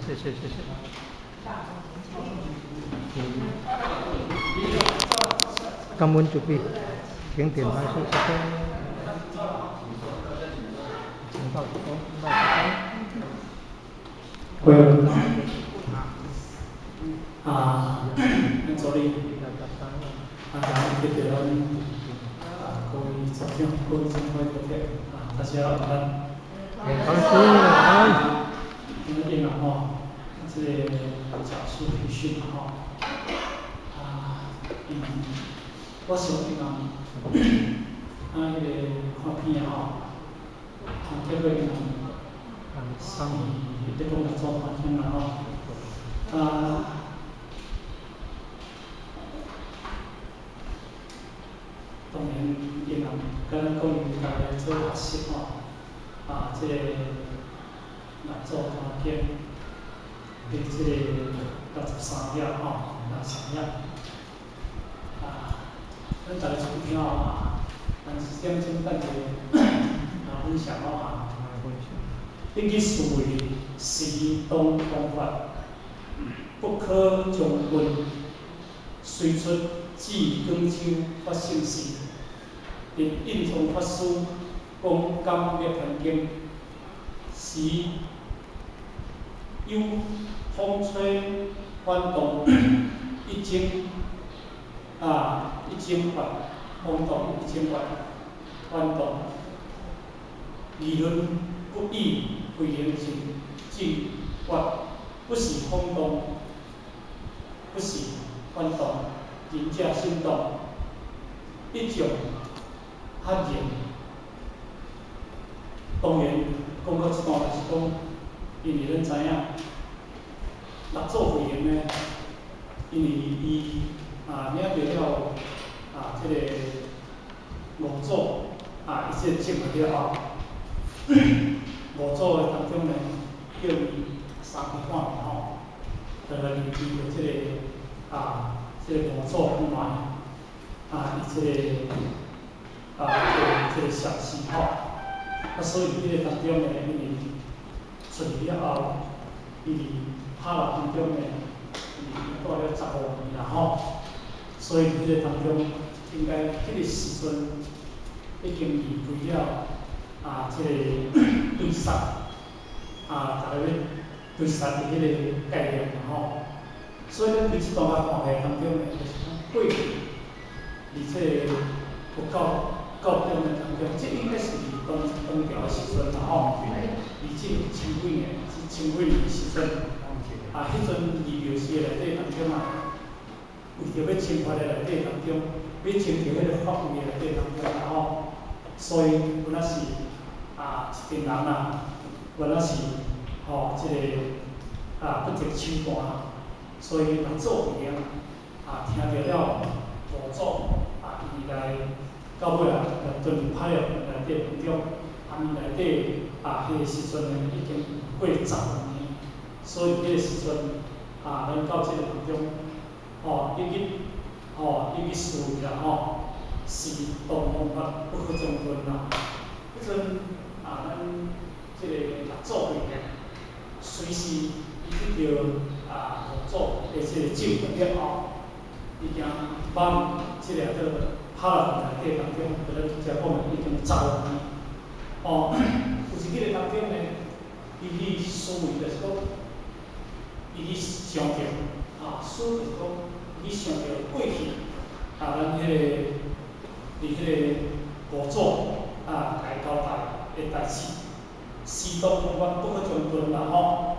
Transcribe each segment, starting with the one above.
謝謝謝謝。嗯，感恩慈悲，請點白色色請到這個，到這會啊，咱助理啊，記得咱啊，各位組長、各位長官、各位啊，大家晚安。個。感謝晚安。今日嘛吼，這個講師培訓吼，啊，我想啊，啊，彼個看片吼，啊，結果是咧講六祖壇經啦吼，啊，當然伊人敢若講伊家來做學習吼，啊，這個六祖壇經的這個63頁吼，63頁，啊，咱逐个注意聽吼，咱一點鐘等下啊分享吼啊。你去思維時當方法，不可將問，隨出至廣州法性寺，佇印宗法師講講涅槃經，時有風吹幡動，一經啊一經法，風動一經法，幡動，議論不已，慧能靜靜法，不是風動，不是幡動，仁者心動，一眾赫然。當然，講到這段就是講，因為咱知影，六祖慧能呢，因為伊啊領著了啊這個五祖啊，伊這個證悟了後，五祖的當中呢，叫伊三更半暝吼，就來入去著這個啊，這個五祖院內，啊，伊這個啊，這個這個小寺吼，啊，所以彼個當中呢，因為出去了後，伊佇哈羅當中呢，伊住了15年啦吼，所以佇彼個當中，應該彼個時陣已經離開了啊，這個對殺啊，逐個欲對殺的彼個概念啦吼。所以咱佇這段仔看起來當中呢，就是講過去佇這個佛教教典的當中，這應該是佇當當朝的時陣啦吼，佇這千幾年、這千幾年的時陣，啊，彼陣佇廟寺的內底當中啊，為著欲懲罰的內底當中，欲懲著彼個法位的內底當中啦吼，所以有若是啊一群人啊，有若是吼這個啊不擇手段，所以六祖慧能啊聽著了五祖啊，伊來到尾啊，來遁入哈羅內底當中，啊，伊內底啊，彼個時陣呢已經過15年，所以彼個時陣啊，咱到這個當中，吼，你去吼，你去思維啦吼，時當方法不可將論啦。彼陣啊，咱這個六祖慧能隨時伊得著啊五祖的這個證悟了後，已經放這個做哈羅內底當中，就咱拄才講的已經15年。哦，有一個當中呢，伊去思維就是講，伊去想著，啊，思就是講，伊去想著過去，啊，咱彼個佇彼個五祖啊，共伊交代的代誌，時當方法不可將論啦吼，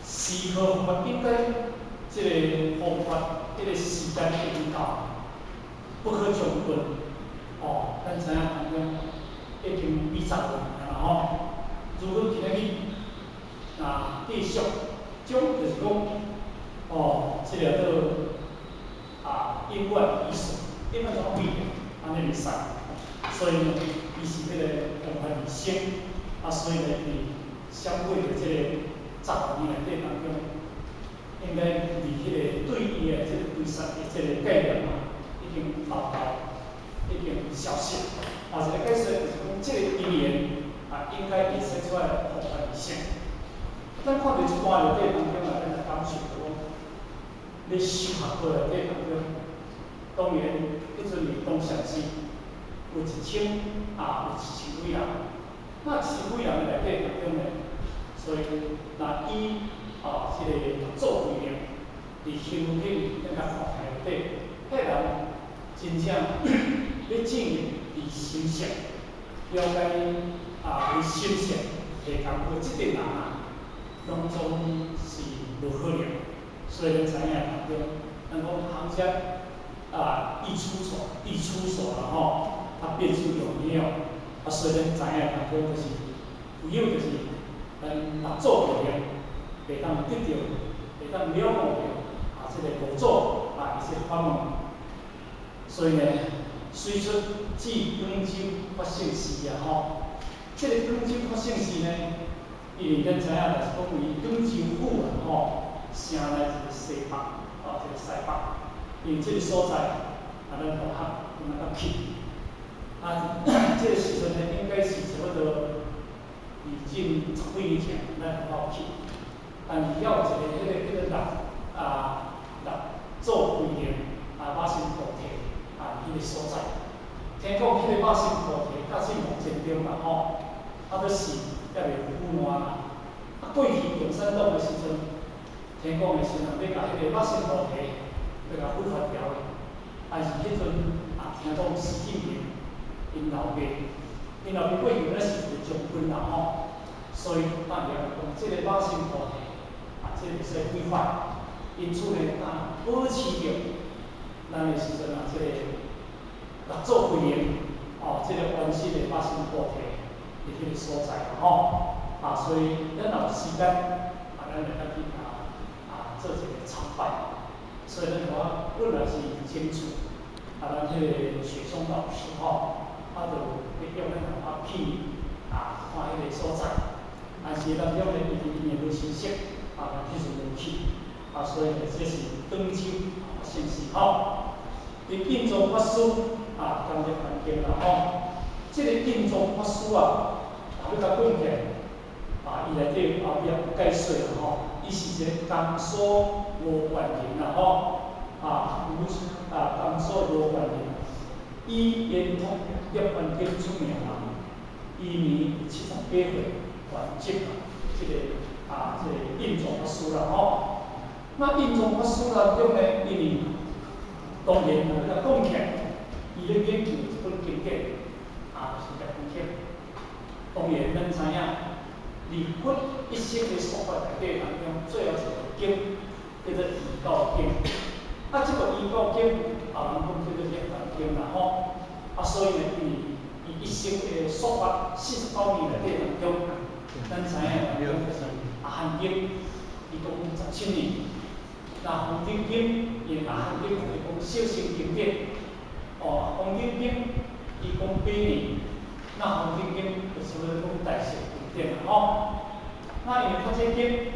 時可方法應該這個方法，彼個時間已經到，不可將論，哦，咱知影當中已經25年啦吼。如果今仔日若繼續，將就是講，哦，這個做啊永遠意思，永遠怎變，按呢袂使。所以呢，伊是彼個方法而生，啊，所以呢，伊閃過佇這個15年內底當中，應該佇彼個對伊的這個對殺的這個概念啊，已經老到，已經消失。啊，一個解說就是講，這個因緣啊，應該引生出來方法而生。咱看著這段內底當中啊，咱來感受著講，咧修學過內底當中，當然，彼陣是當時是有一千幾人，那一千幾人的內底當中呢，所以若以這個六祖慧能佇新聞頂咱共看起內底，彼人真正欲進入佇心性，了解為心性下功夫這陣人啊，攏總是無可能。所以咱知影當中，咱講行家一出手，一出手啦吼，便知有沒有。所以咱知影當中就是，唯有就是咱六祖慧能會當得著，會當了悟著這個五祖伊這個法門。所以呢，隨出至廣州法性寺啊吼，這個廣州法性寺呢，因為咱知影就是講佇廣州府啊吼，城內一個西北，一個西北，因為這個所在，咱同學毋捌去。這個時陣呢，應該是差不多佇近十幾年前，咱同學去。但是猶有一個彼個六祖慧能馬神菩提彼個所在。聽講彼個馬神菩提甲這目前中啦吼，閣是猶未腐爛啦。過去共產黨的時陣，聽講的時陣欲共彼個馬神菩提欲共毀壞掉的，但是彼陣聽講習近平𪜶老爸過去本來是一個將軍啦吼，所以當然講這個馬神菩提這個袂使毀壞，因此呢，保持著咱的時陣這個六祖慧能這個原始的馬神菩提佇彼個所在啦吼，所以咱若有時間，咱會當去做一個參拜。所以咱講本來是清楚，咱彼個雪松老師吼，就欲叫咱同學去看彼個所在，但是當中呢，伊伊也無信息，咱彼陣無去，所以這是廣州法性寺吼。佇印宗法師講涅槃經啦吼，這個印宗法師啊，欲共講起來，伊內底後壁有解說啦吼，伊是一個江蘇吳縣人啦吼，江蘇吳縣人，以圓通涅槃經出名啦，伊年78歲圓寂啦，這個印宗法師啦吼。那印宗法師當中呢，因為當然，若欲共講起來，伊咧研究一本經典，就是涅槃經。當然，咱知影，佇佛一生的說法內底當中，最後一部經叫做《遺教經》。這部《遺教經》，人講叫做涅槃經啦吼。所以呢，因為伊一生的說法49年內底當中，咱知影當中就是《阿含經》，伊講17年。那《黃頂經》，因《阿含經》就是講小乘經典，《黃頂經》伊講8年，那《黃頂經》就是咧講大乘經典啦吼。那因為法界經，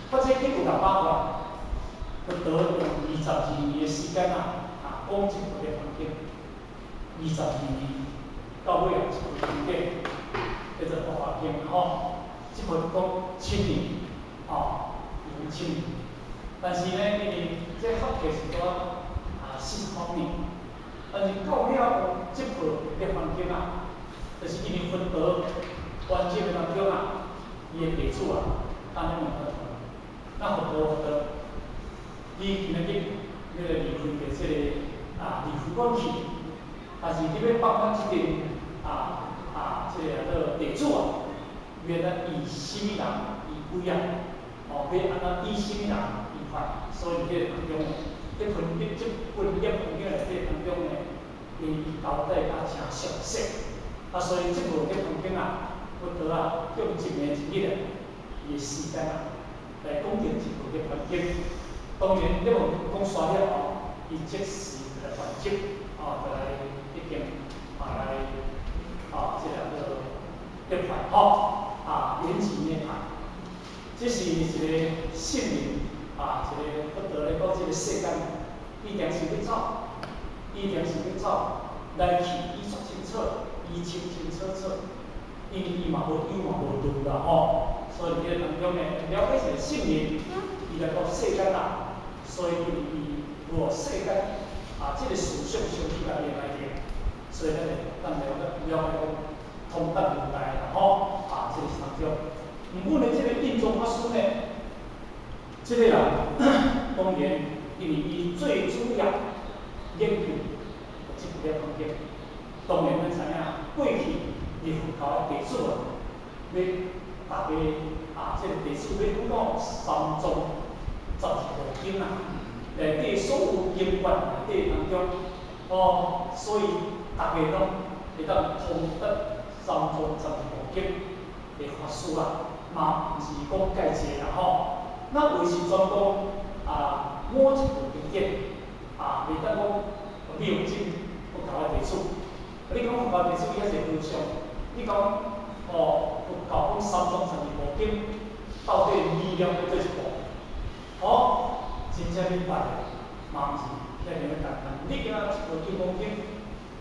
法界經有600卷，佛陀用22年的時間講一部涅槃經，二十二年到尾啊，一部經典叫做《法華經》吼，這部講七年，用七年。但是呢，因為這學期是講49年，但是到了後這部涅槃經啊，就是因為佛陀圓寂的當中啊，伊的弟子啊，按呢問佛陀，那佛陀，你今仔日你來離開佇這個離開阮去，但是你欲放阮這陣這個叫做弟子啊，欲按怎依啥物人依歸啊？欲按怎依啥物人依法？所以彼個當中，這本涅槃經內底當中呢，伊交代較誠詳細。所以這部涅槃經啊，佛陀啊，用一暝一日啊，伊的時間啊，來講著這部涅槃經。當然，涅槃經講煞了後，伊即時就來圓寂，就來已經來這個叫做涅槃吼，圓寂涅槃。這是一個聖人，一個佛陀咧講這個世間，伊定是欲走，伊定是欲走，來去伊煞清楚，伊清清楚楚，因為伊嘛無憂嘛無慮啦吼，所以佇彼個當中呢，了解一個聖人，伊來到世間啦，所以因為伊無世間啊，這個思想相去甲伊內底，所以咱會當了解了解講通達如來啦吼，啊，這個是當中。毋過呢，這個印宗法師呢，這個人當然因為伊最主要研究這部了經，當然咱知影過去佇佛教的弟子啊，欲逐個啊，這個弟子欲講三藏十二部經啊，內底所有經卷內底當中，哦，所以逐個攏會當通達三藏十二部經的法師啊，嘛毋是講蓋濟啦吼。那有是專攻啊某一部經典啊，袂當講廟真佛教的弟子。你講佛教弟子伊遐濟和尚，你講哦佛教講三藏十二部經，到底你了解佗一部？哦，真正明白的，嘛毋是遐爾仔簡單。你今仔一部金剛經，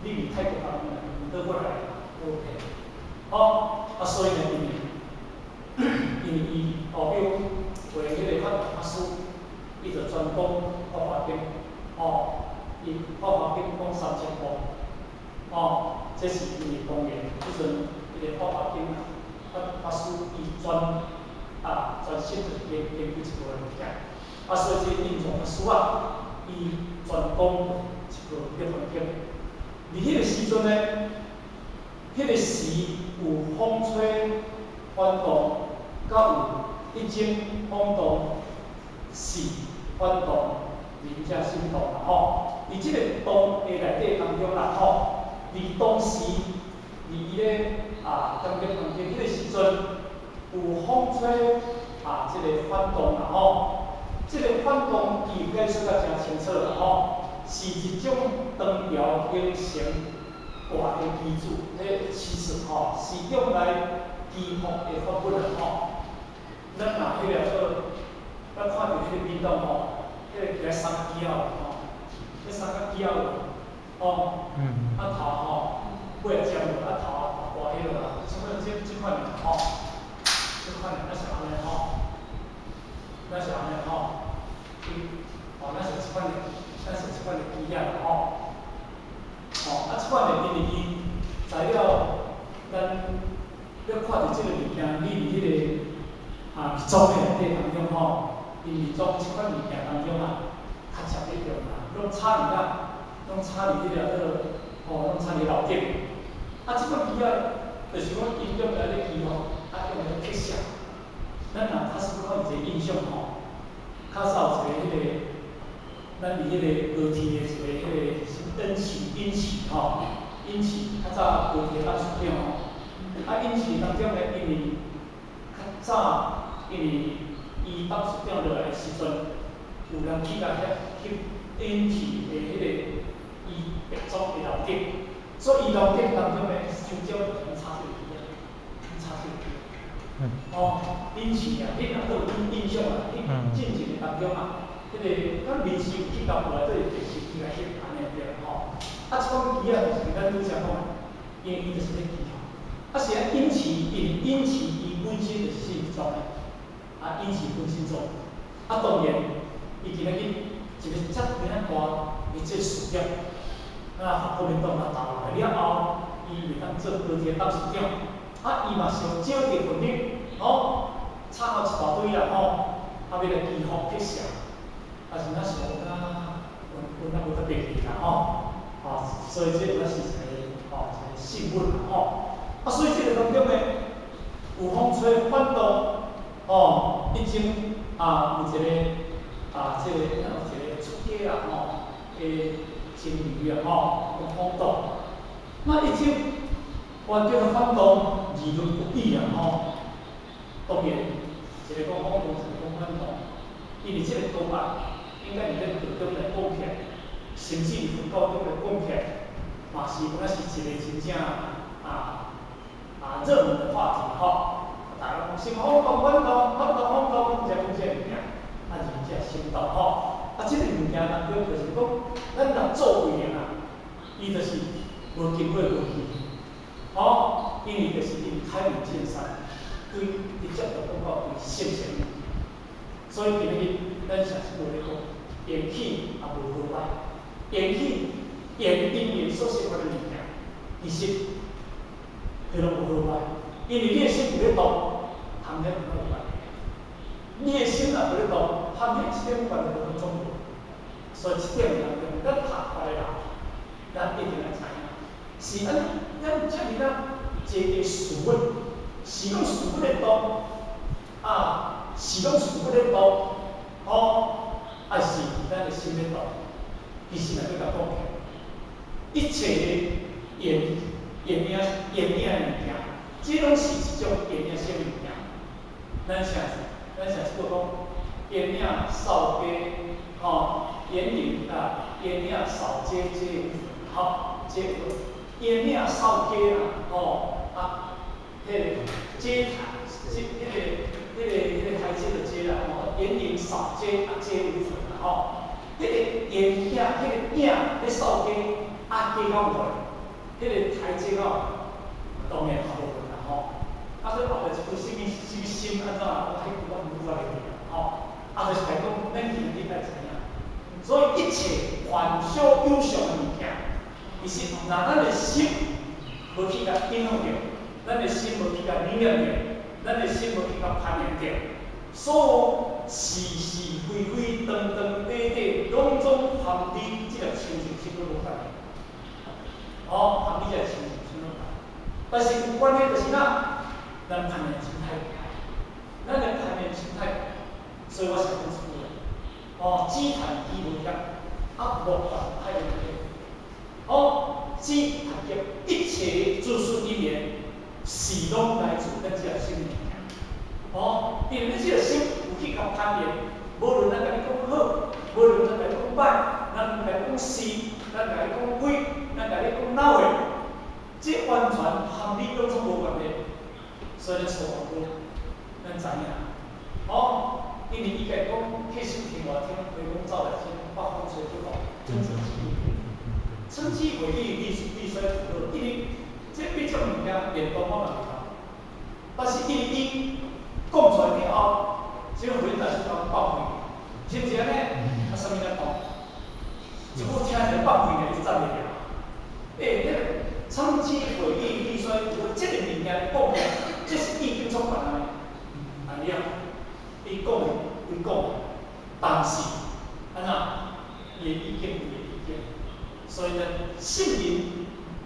你佇泰國人問倒過來，無騙。哦，啊所以呢，因為伊哦，比如話彼個法法師，伊就專講法華經，哦，伊法華經講3000部，哦，這是因為當然，彼陣彼個法華經啊，法法師伊專啊專心就是研究這部物件，啊，所以這個印宗法師啊，伊專講一部涅槃經。佇彼個時陣呢，彼個時有風吹反動，佮有一經風動，是反動，仁者心動啦吼。佇這個動的內底當中啦吼，佇當時，佇伊咧啊講涅槃經彼個時陣，有風吹啊，這個反動啦吼。這個反動伊有解釋甲誠清楚啦吼，是一種唐朝形成大的機制，彼其實吼是用來祈福的法門啦吼。咱若彼個做，咱看著彼個便當吼，彼個起來三角仔吼，彼三角仔吼，啊頭吼，尾仔尖落，啊頭啊大大彼落啊，啥物這款的吼，這款的咱是按呢吼，咱是按呢吼，哦，咱是這款的，咱是這款的機仔啦吼，吼，啊這款的因為伊材料，咱欲看著這個物件，你佇彼個啊裝的內底當中吼，因為裝這款物件當中啊，較常咧用啦，攏插佇哪，攏插佇彼個做，吼，攏插佇樓頂。啊，這款機仔，就是講𪜶用來咧祈福，啊用來辟邪。咱若較少看有一個印象吼，較早有一個彼個，咱佇彼個高鐵的一個彼個隱士隱士吼，隱士較早高鐵董事長吼，啊隱士當中咧，因為較早因為伊董事長落來的時陣，有人去共遐翕隱士的彼個伊別裝的樓頂，所以伊樓頂當中咧，傷少就插這個機仔，插這個機。哦，隱士啊，你若閣有印象啊？彼進前的當中啊，彼個咱臨時有去到內底電視機來翕按呢對吼。啊，這款機仔就是咱拄才講的，因為伊就是咧祈福。啊，是啊，隱士因隱士伊本身就是信佛的，啊，隱士本身做，啊，當然，伊今仔日一個遮爾仔大的這個事業，啊，國民黨啊投落來了後，伊會當做高鐵董事長，啊，伊嘛想借著權力，吼，插予一大堆人吼，啊，欲來祈福辟邪，但是咱想啊，阮阮若無特別去啦吼，啊，所以這有影是一個吼一個新聞啦吼，啊，所以這個當中呢，有風吹反動，吼，已經啊有一個啊，這個有一個出家啊吼的僧侶啊吼，講風動，那一種完全反動，議論不已啊吼。當然，一個講風動，一個講反動，因為這個公案應該佇咧道中來講起來，甚至佇佛教中來講起來，嘛是敢若是一個真正啊啊熱門的話題吼。大家講先風動反動，反動風動，這講這個物件，啊仁者心動吼。啊，這個物件當中就是講，咱人做為人啊，伊就是無經過無去，吼，因為就是因開門見山。對直接就講到對性性物件。所以今日咱誠實無咧講，緣起也無好歹，緣起緣因緣所生發的物件，其實彼攏無好歹，因為你的心有咧動，和彼無關係。你的心若無咧動，和彼一點關係攏總無。所以這點當中，咱學佛的人，咱一定愛知影，是按呢，咱遮爾仔濟个事物，是攏事物咧動，啊，是攏事物咧動，哦，抑是咱的心咧動？其實若欲共講起來，一切的緣緣影緣影的物件，這攏是一種緣影性物件。咱誠實講，緣影掃街，吼，緣影啊，緣影掃街皆有份，吼，這個緣影掃街啦，吼，啊，彼個街台，這彼個台階的階啦，吼，緣影掃街啊，皆有份啦，吼，彼個緣影，彼個影咧掃街，啊，街敢有無？彼個台階吼，當然也無份啦，吼。啊，所以後壁一句啥物啥物心按怎啦，我彼句我毋拄仔會記啦，吼。啊，就是來講，咱今日愛知影，所以一切凡小有相的物件，其實若咱的心無去共影響著，咱的心無去共影響著，咱的心無去共攀緣著，所有是是非非、長長短短，攏總和你這個清淨心攏無關係。哦，和你這個清淨心攏無關係。但是有關係就是哪，咱攀緣心太厲害，咱的攀緣心太厲害，所以我想講一句話，哦，只談己無業，啊，莫談歹人客。哦，只談業，一切諸事因緣，是攏來自咱這個心物件。哦，因為咱這個心有去共攀緣，無論咱共你講好，無論咱共你講歹，咱共你講是，咱共你講非，咱共你講鬧的，這完全和你攏總無關係。所以咱初學哥，咱知影，哦，因為伊家講，客修天外天，回光照內心，北風吹不動，真正是。稱之為義，利衰福樂，因為這八種物件連動我嘛袂曉，但是因為伊講出來了後，這個回答是講放屁，是毋是按呢？啊，啥物咱講？一句聽起來放屁爾，你讚袂了。欸，彼個稱之為義，利衰福樂，這個物件講起來，這是已經足懸的。啊了，伊講的歸講，但是按怎？伊的意見伊的意見，所以呢，聖人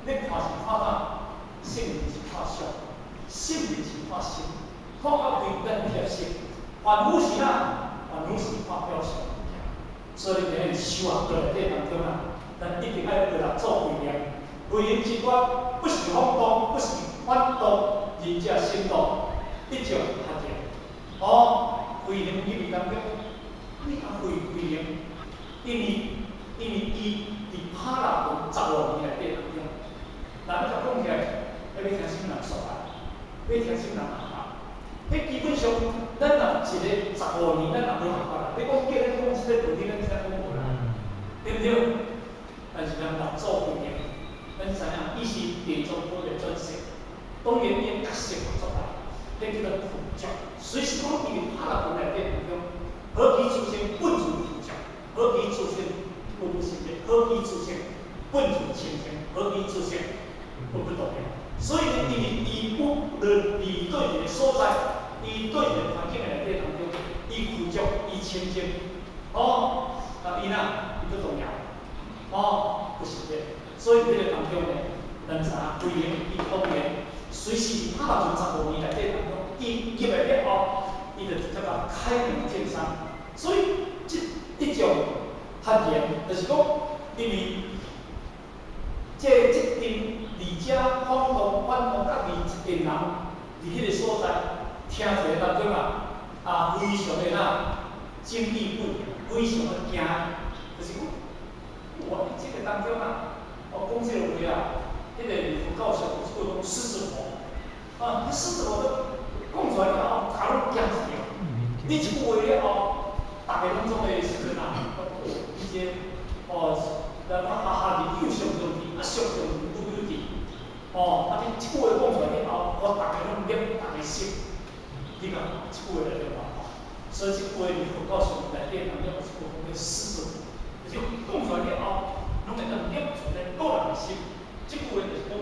你看是看啥？聖人是看相，聖人是看心，看到對咱貼心。凡夫是啥？凡夫是看表象物件。所以佇修學道內底當中啊，咱一定愛學來做慧念。慧能之觀，不是放動，不是反動，仁者心動，一種學者。哦，慧能入去當中，你看慧慧能，因為伊佇帕拉門15年內底當中，人欲講起來，欲聽啥物人說啊？欲聽啥物人學法？彼基本上，咱若一个十五年，咱也無學法啦。你講叫咱講這個道理，咱知影講無啦，對毋對？但是咱六祖慧能，咱知影伊是地藏菩薩轉世，當然伊的覺性嘛足大，彼叫做具足。隨時講伊佇帕拉門內底當中，何其殊勝，本自具足；何其殊勝，本不生滅；何其殊勝，本自清淨；何其殊勝，本不動搖。所以呢，因為伊不論佇佗一個所在，伊對一個環境內底當中，伊具足，伊清淨，哦，啊，伊哪，伊不動搖，哦，不是的。所以佇彼個當中呢，咱知影慧能伊當然隨時佇帕拉門15年內底當中，伊入來了後，伊就直接共開門見山。所以這一種發言，就是講，因為這陣二者反動反動甲二一陣人佇彼個所在聽一個當中啊，啊非常的哪驚異不已，非常的驚，就是講，哇！這個當中啊，我講這個話啊，彼個佛教上有一句講獅子佛，啊，彼獅子佛都講出來了後，大家攏驚一跳。你一句話了後，逐家攏總會時陣啊，哦，伊這哦，咱哈哈的又上重治，啊上重愈有治，哦，啊你這句話講出來了後，我逐家攏入，逐家信。你看這句話內底嘛吼，所以這句話佇佛教書內底，人了有一句講叫師尊，就是講出來了後，攏會當念出來個人的心。這句話就是講，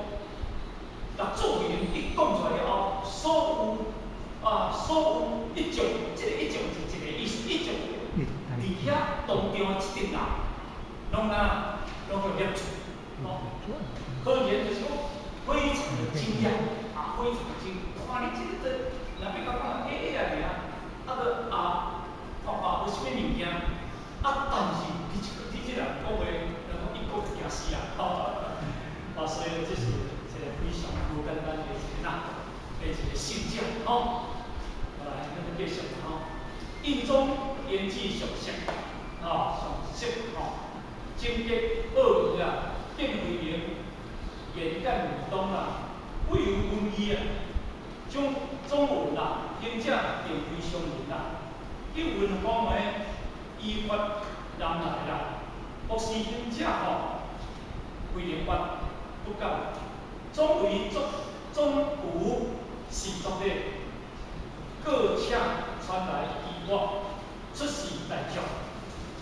六祖慧能一講出來了後，所有啊，所有一眾，這個一眾是一個意思，一眾佇遐當場的這陣人，攏啊，攏去念出，吼，可見就是講非常的驚訝，啊，非常的驚，看你這個這，若欲講講假假爾，啊，閣啊，啊，無啥物物件，啊，但是你這個你這人講話，人講一講就驚死人，吼，啊，所以這是一個非常無簡單的一個呐，的一個聖者，吼。來，咱繼續吼。印宗研智上識，啊，上識吼，精極奧義啊，見慧能，言簡意當啦，不有文義啊，總總文啦，行者定非常人啦，一聞方的依法南來啦，若是行者吼，慧能法不敢，總為作總有是作的，各請傳來依我，出示大眾。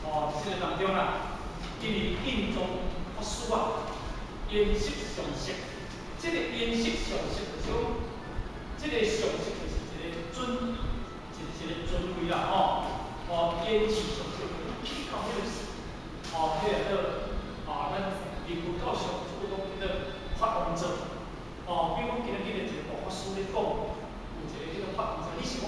哦，這個當中啦，因為印宗法師啊，研習上識，這個研習上識就是講，這個上識就是一個尊，一個尊位啦，吼。哦，研習上識，去到彼個，哦，彼個叫啊，咱靈佛教上，這個講叫做法王座。哦，比如講今日今日一個大法師咧講，有一個叫做法王座，你想講，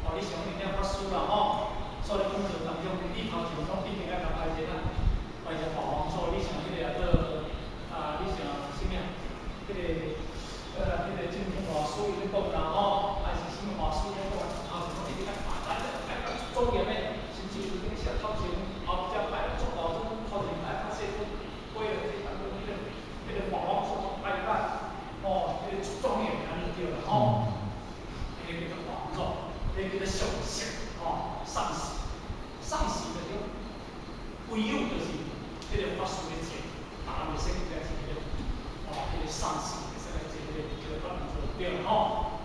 哦，你想講你法師啦，吼，所以講座當中，你頭前攏一定愛共擺一個，擺一個法王座，你想彼個叫做啊，你想啥物啊？彼個淨空大師伊咧講啦，吼，還是啥物法師咧講，頭前攏一定愛擺，來來莊嚴的，甚至有那個頭前後壁擺足大種，頭前擺較細款，尾仔這當中彼個法王座擺擺，哦，彼個足莊嚴按呢對啦，吼，彼個叫做法王座，彼個叫做上師，吼，上師，上師就是講，唯有就是彼個法師咧坐，別人袂使去來坐彼個，哦，彼個上師會使來坐彼個叫做法王座對啦，吼，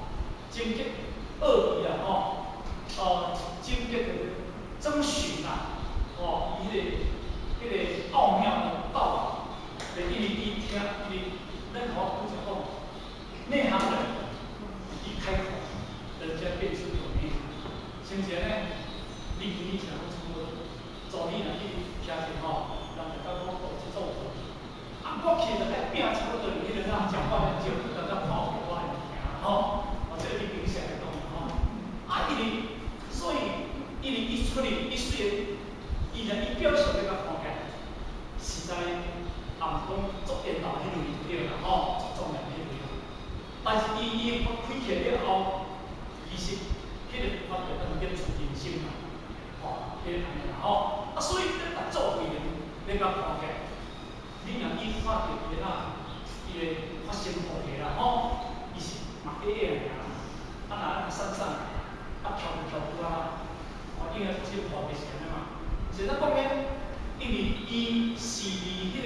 精極奧義啦，吼，精極的遵循啦，哦，伊彼個奧妙的道理，因為伊聽，因為咱頭拄才講，內行人一開口，人家便知有內行，是毋是按呢？你你聽講差不多，昨日若去聽者吼，人就甲講哦，這做有道理。啊，我其實愛拼差不多，彼個人講話很少，人家看有我的物件吼，哦，這個你明顯來講吼。啊，因為所以，因為伊出去，伊雖然，伊若伊表現欲共看起來，實在也毋是講足緣投彼類就對啦吼，足莊嚴彼類。但是伊伊開起來了後，其實彼個法就當入出人心啦，吼，彼個按呢啦吼。啊，所以你逐祖慧能，你共看起來，你若伊看著伊啦，伊的發生菩提啦吼，伊是嘛假的爾，啊若咱散散，啊飄飄飄啊，哦，應該發生菩提是按呢嘛。是咱講咧，因為伊是佇彼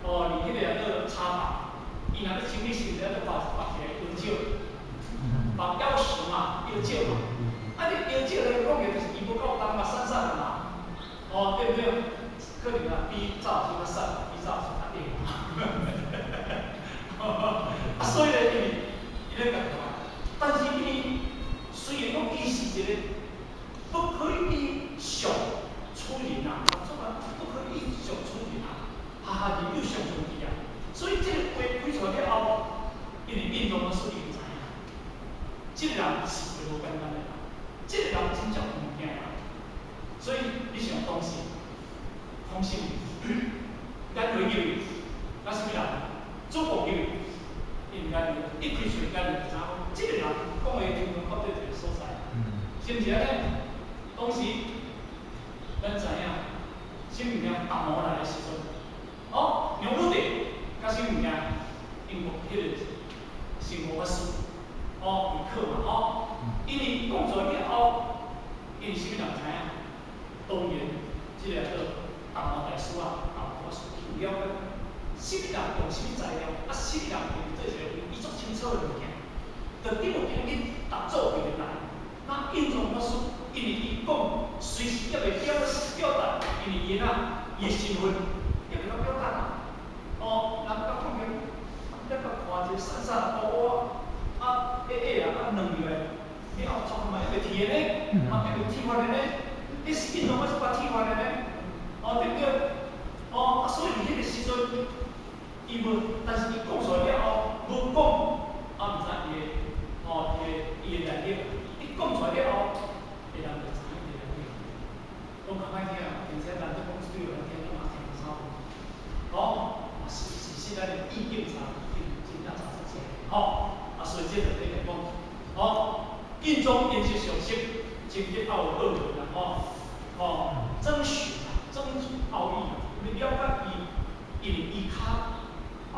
個，哦，佇彼個叫做茶房，伊若欲清理時陣，愛拔拔一個藥酒，拔藥石嘛，藥酒嘛。啊，你藥酒來講的就是伊無夠重嘛，散散的嘛，哦，對不對？可能啊，比灶時較散，比灶時較硬。啊，所以咧，因為伊咧共看，但是因為雖然講伊是一個不可以相處人啊，做啊不可以相處人啊，哈哈，伊又相處去啊。所以這個話開出來了後，因為印度法師伊就知影，這個人是一個無簡單的人，這個人真正有物件的人。所以你想當時，空性，眼淚入去，啊啥物人？祖國入去，因眼淚一開喙，眼淚就知影講，這個人講話聽講到底一個所在，是毋是按呢？當時咱知影，啥物件達摩來的時陣，哦，牛魯帝佮啥物件？英國彼個聖護法師，哦，會考嘛，吼，因為講出來了後，因為啥物人知影？當然，這個叫達摩大師啊，達摩法師有了解，啥物人用啥物材料，啊，啥物人用做一個伊足清楚的物件。就等於今日六祖慧能來，實猶未表達，因為伊哪，伊的身份猶未當表達啊。哦，人甲看見，咱甲看一個瘦瘦烏烏啊，矮矮啊，啊軟入來，你後頭嘛猶未鐵的呢，嘛猶未鐵發的呢，你是運動我是捌鐵發的呢，哦，對不對？哦，啊，所以佇彼個時陣，伊無，但是伊講出來了後，無講，啊，毋知伊的，哦，伊的來歷，伊講出來了後，彼人就知影伊的來歷。講較歹聽，而且咱咧講對來聽，嘛聽無啥有。哦，啊是咱的意境差，意境真正差足濟。吼，啊，所以這就咧講，哦，蘊藏研習常識，真吉奧奧義啦，吼，吼，遵循啊，遵循奧義，你了解伊，因為伊較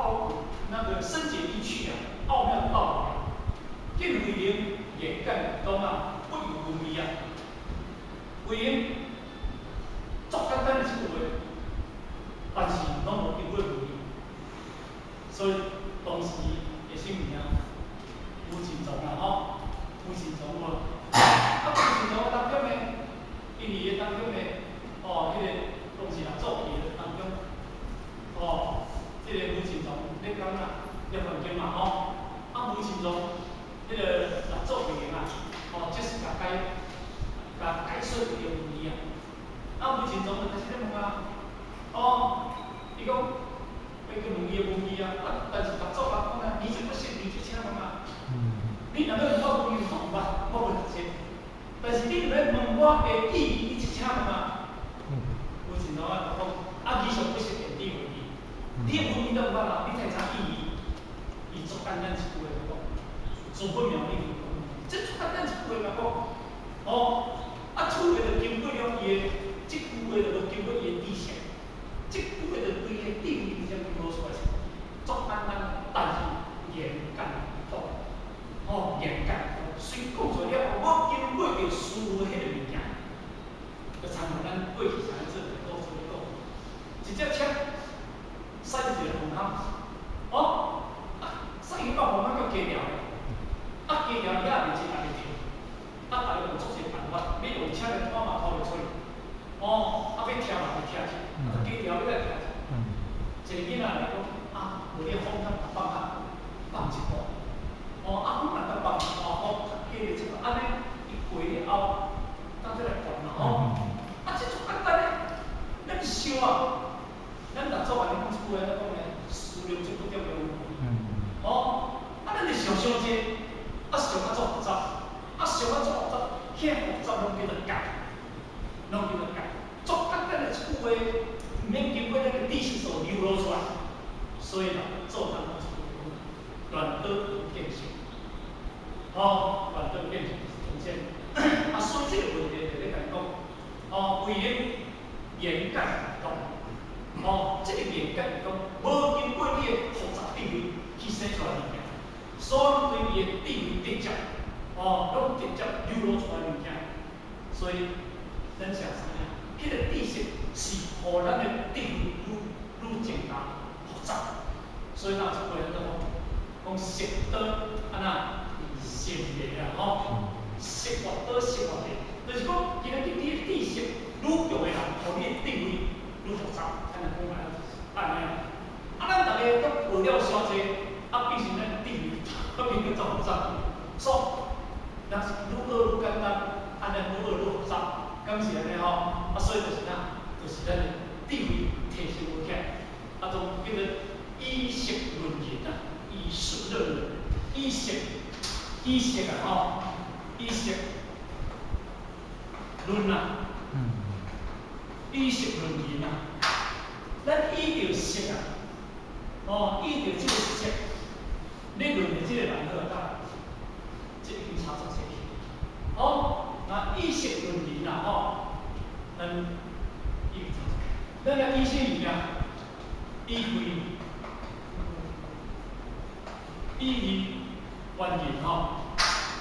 奧那個深解意趣啊，奧妙的道理。見慧能言簡意賈啊，不有文味啊。慧能足簡單的一句話，但是攏無經過文味，所以當時的啥物件，無盡藏啦吼，無盡藏無。啊，無盡藏當中呢，因為伊當中呢，哦，彼個當時啊做戲的當中，哦，這個無盡藏咧講啊，涅槃經嘛吼，啊無盡藏，彼個六祖慧能啊，哦，這是共解，共解說伊的問題啊。啊，無盡藏就開始咧問啊，哦，伊講，伊去問伊的問題啊，啊，但是六祖甲講啊，你這不識，你這請問啊，你若欲問我問題，我毋捌，我無讀冊。但是你若欲問我的意義，你這請問啊。無盡藏啊，就講，啊，你上不識電子文字，你的問題都毋捌啊，你才知意義。伊足簡單一句話就講，自本妙理，這足簡單一句話嘛講，哦，啊，此話就經過了伊的，這句話就無經過伊的知識，這句話就對伊的智慧直接流出來，足簡單，但是言簡意賈，哦，言簡意賈，雖講出來了後，無經過著思維彼個物件，就親像咱過去啥物做故事咧講，一隻車駛一個風口，哦，啊，駛去到風口叫低調的，啊，低調伊也袂真也袂停，啊，逐个用足濟辦法，欲用車來拖嘛拖袂出去，哦，啊，欲拆嘛袂拆去，啊，低調欲來拆去。一個囡仔來講，啊，無你風較放較放一步，哦，啊，風若較放一步，哦，較低個這個，按呢，伊過了後，當做來懸嘛吼，啊，這足簡單的，咱想啊，咱六祖按呢講一句話，咱講呢，思量這不中的問題，哦，啊，咱就想傷濟，啊，想啊足複雜，啊，想啊足複雜，遐複雜攏叫做解，攏叫做解，足簡單的一句話，毋免經過咱的知識所流露出來，所以啦，做當講一句話，亂刀見色，哦，亂刀見色是中間，啊，所以這個問題就咧共講，哦，為了言簡意賈，哦，這個言簡意賈，無經過你的複雜智慧去生出來物件，所以對伊的智慧直接，哦，攏直接流露出來物件，所以咱想知影，彼個知識是予咱的智慧愈愈增加複雜，所以若有一句話咱講，講色多按怎心迷啊吼，色越多心越迷，就是講今仔日你的知識愈強的人，予你的智慧愈複雜，咱來講來按呢，啊，咱逐个都學了傷濟，啊，變成咱的智慧都變閣足複雜，所以若是愈學愈簡單，按呢愈學愈複雜，敢是按呢吼？啊，所以就是啥？就是咱的智慧提升無起來，啊，種叫做以色論人啊，以色論人，以色以色啊吼，以色論啊，以色論人啊，咱依著色啊，哦，依著這個色，你論的這個人好啊，這已經差足濟去。哦，那以色論人啊，吼，咱已經差足。咱來以啥物件？以慧，以慧觀人吼，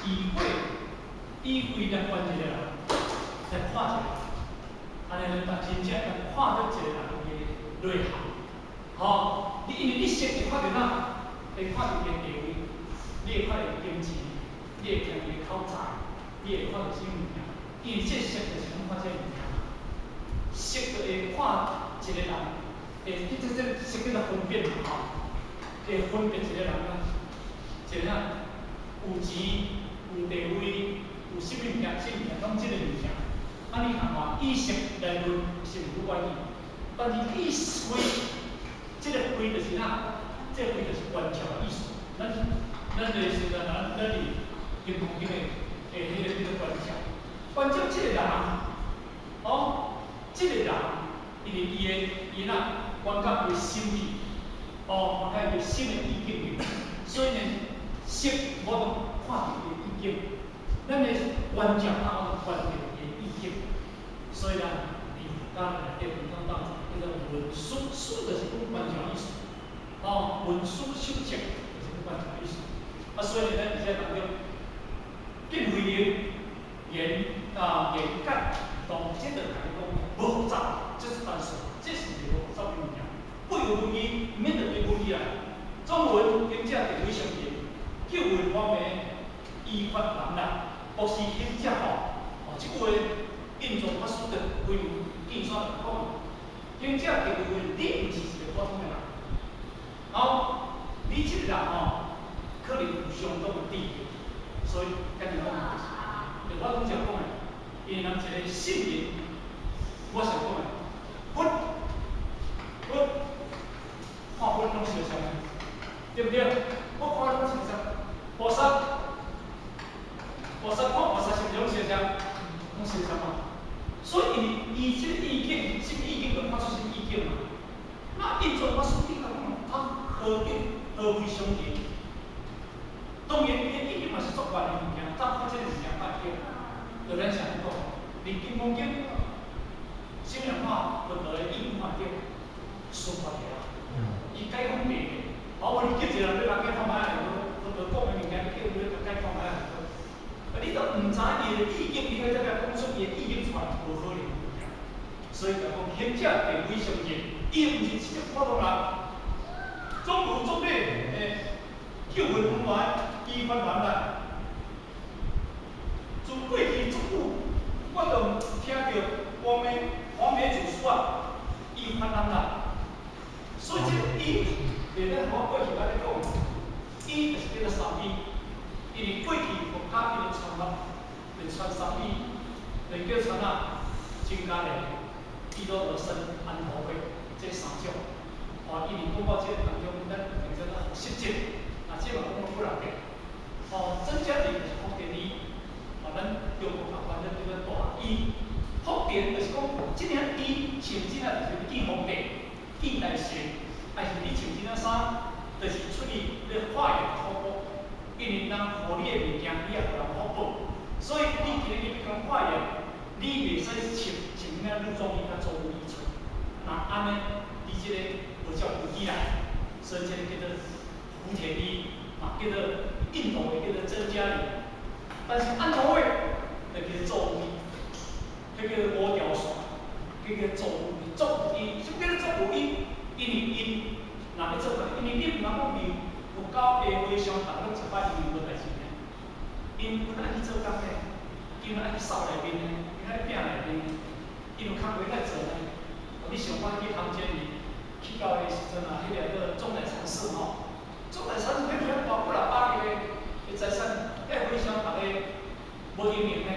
以慧以慧來觀一個人，來看一個人，按呢咱真正來看著一個人的內涵，吼，你因為你色會看著哪？會看著伊的地位，你會看著伊金錢，你會聽伊的口才，你會看著啥物件？因為這色就是攏看這個物件。辨嘛吼，會分別一個人啊，一個啊有錢、有地位、有啥物物件、啥物件，攏這個物件。啊，你看看以色來論是毋是關係？但是以慧，這個慧就是啥？這個慧就是觀照的意思。咱的時陣咱伫金剛經的彼個叫做觀照，觀照這個人，哦，這個人，因為伊的伊若觀覺伊的心意，哦，觀覺伊的心的意境，所以呢，色我都看著伊的意境，咱的觀照啊，我觀著伊的意境，所以咱佇佛教內底講到叫做聞思，思就是講觀照意思，哦，聞思修證就是講觀照意思。啊，所以咱佇這當中，見慧能言啊言簡，當這就共你講無複雜，這是單純，這是一個無複雜的物件，不由分伊，毋免特別分伊啊。總文行者地位相近，救運方面依法難啦，博士行者吼，哦，這句話印宗法師的規文見山就講，行者地位，你毋是一個普通的人，哦，你這個人吼，可能有相當的智慧，所以簡單講就是，就我拄才講的，因為人一個聖人，我想講的，佛佛看佛攏相像的，對毋對？我看攏相像，菩薩菩薩看菩薩是毋是攏相像？攏相像嘛。所以因為伊這個意境，什麼意境就看出什麼意境嘛。那印宗法師你講啊，何境何為相近？當然，伊的意境嘛是足懸的物件，怎看這個物件拜對？就咱常講，佇金剛經，啥物人看佛陀的意境看對？須菩提啊，伊解講白的，哦，無你叫一個人欲來解看覓啊？佛陀講的物件，你叫伊來解看覓啊？啊，你都毋知伊的意境，你欲怎個講出伊的意境出來，無可能。所以就講行者地位相近，伊毋是一個普通人，總有總理救運方來，依法難啦。自過去足久，我就聽著黃梅黃梅祖師啊，依法難啦。所以這個依，就咱我過去安呢講，依就是叫做三依，因為過去佛教伊咧傳啊，咧傳三依，就叫傳啊，僧伽梨、毘多羅僧、安陀會這三種。哦，因為講到這個當中，咱變做學習者，啊，這嘛講過幾若遍。哦，僧伽梨就是福田衣，哦，咱中國台灣咱叫做大衣。福田就是講，這領衣穿這啊，就是見皇帝、見大臣，還是你穿這領衫，就是出去咧化緣福報。因為人予你的物件，你也予人福報。所以你今日欲共化緣，你袂使穿穿領女裝衣佮做衣出。那按呢，佇這個無照規矩啦，所以這個叫做福田衣，嘛叫做印度的叫做僧伽梨。但是按陀會就叫做作衣，彼叫做五條線，叫做作衣，作衣，啥物叫做作衣？因為𪜶若欲做工，因為你毋通講廟佛教的和尚，逐個攏一擺因為無代誌呢。𪜶有愛去做工呢，𪜶愛去掃內面呢，𪜶愛拼內面呢，𪜶有工課愛做呢。你想看去唐監裡，去到的時陣啊，彼個叫做終南禪寺吼，終南禪寺彼遐大幾若百個的財產，遐和尚逐個無閒閒呢。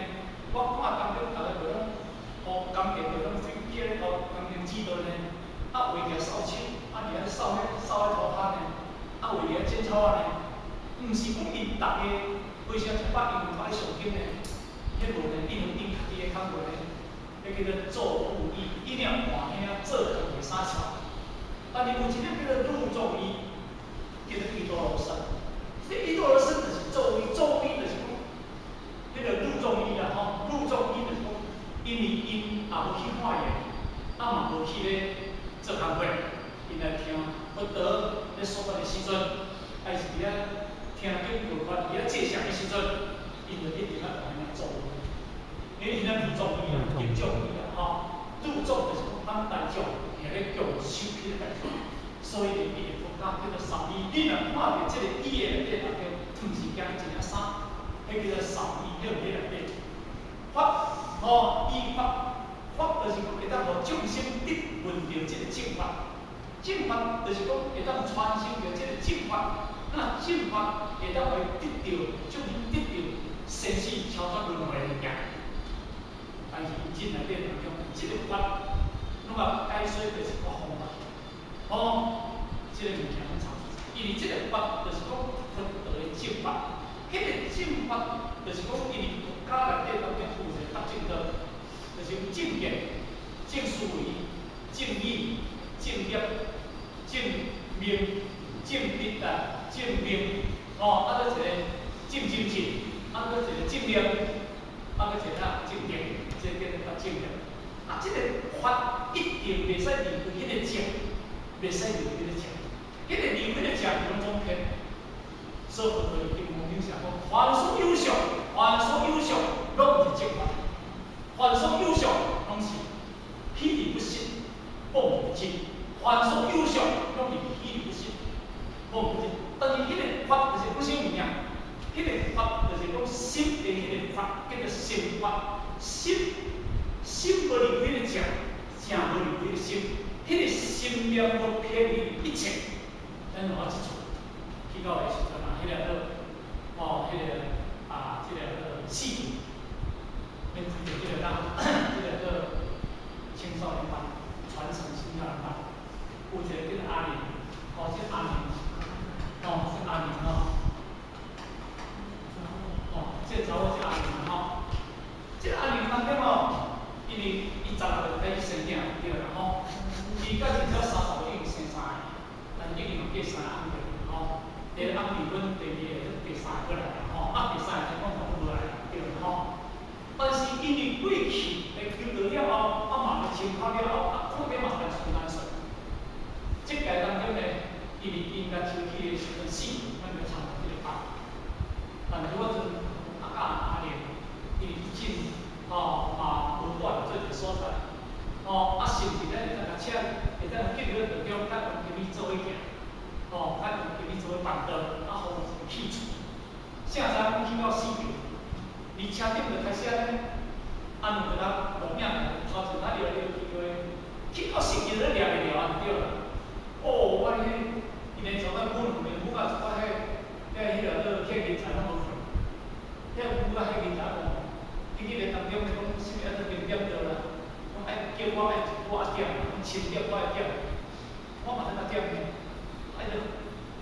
我看當中逐個就攏哦，工程就攏去去咧頭工程指導呢，啊圍舉掃帚，啊佇遐掃彼掃彼塗跤呢，啊圍佇遐剪草仔呢，毋是講𪜶逐個和尚一百𪜶有愛上經呢，彼無呢，𪜶有𪜶家己的工課呢，彼叫做做務衣，𪜶了換遐做工課衫穿。但是有一個叫做入眾衣，叫做毘多羅僧。這毘多羅僧就是做衣，做衣就是講，彼個入眾衣啦吼，入眾衣就是講，因為𪜶也無去化緣，啊嘛無去咧做工課，𪜶來聽佛陀咧說法的時陣，還是佇遐聽經教法，佇遐坐禪的時陣，𪜶就一直咧換遐做。因為咱入眾衣啊，入眾衣啦吼，入眾就是講咱大眾伫咧共修彼個代誌，所以呢，伊個佛教叫做三衣。你若看著這個衣的內底當中，毋是驚一領衫，彼叫做三衣，彼個內底。法吼依法，法就是講會當予眾生得聞著這個正法，正正法就是講會當傳承著這个正法，那正法會當會得著，眾生得著生死超脫輪迴的物件。但是伊真內底當中，這个法攏共解說就是一個方法。哦，這个物件攏差不多，因為這个法就是講佛道的正法，彼个正法就是講因為佛家內底當中有一个八正道，就是有正見、正思維、正語、正業、正命、正德啊、正命，哦，啊，閣一個正精進，啊，閣一個正念，啊，閣一個啥正定，這個叫做八正道。啊，這個法一定袂使離開彼个正，袂使離開彼個正，彼個離開彼個正攏總偏。所以佛陀金剛經寫講，凡所有相，凡所有相，攏毋是正法。凡所有相，攏是虛而不實，妄不真。凡所有相，攏是虛而不實，妄不真。但是彼個法就是講啥物件？彼個法就是講心的彼個法，叫做心法。心心無離開個正，正無離開個心。彼個心念無偏離一切。咱有這次去到的時陣啊，彼個做哦，彼個啊，這個做四期，免這個咱這個做青少年班，傳承青少年班，有一個叫做阿玲，哦，這個阿玲，哦，這個阿玲吼，哦，這個查某是阿玲吼，這個阿玲當中吼，因為伊16歲開始生囝對啦吼，伊到現在30歲已經生三個，但是已經有過三個翁對吼，第一個翁離婚，第二個第三個過來啦吼，啊，第三個聽講嘛無來對啦吼。但是因為過去來求道了後，啊嘛來清考了後，啊看見嘛難順難順。這屆當中呢，因為𪜶共抽去的時陣，四年，咱就參加這個班。但是我陣啊教阿蓮，因為進吼嘛無斷做一個所在，吼啊甚至咱會當共請，會當叫入當中，較用跟伊做伙行，吼較用跟伊做伙辦道，啊予一個去處。啥知影講去到四場，離車頂就開始按呢，啊兩個人路餅頭前仔掠掠去過，去到四場咧掠袂牢啊，對啦。哦，我彼伊連從咱母兩邊母甲一寡彼彼彼个做客人才攏無去，彼母甲客人才無，伊記得當中咧講啥物啊做點點著啦，講愛叫我愛一寡仔點，講清點我愛點，我嘛咧甲點呢，啊伊就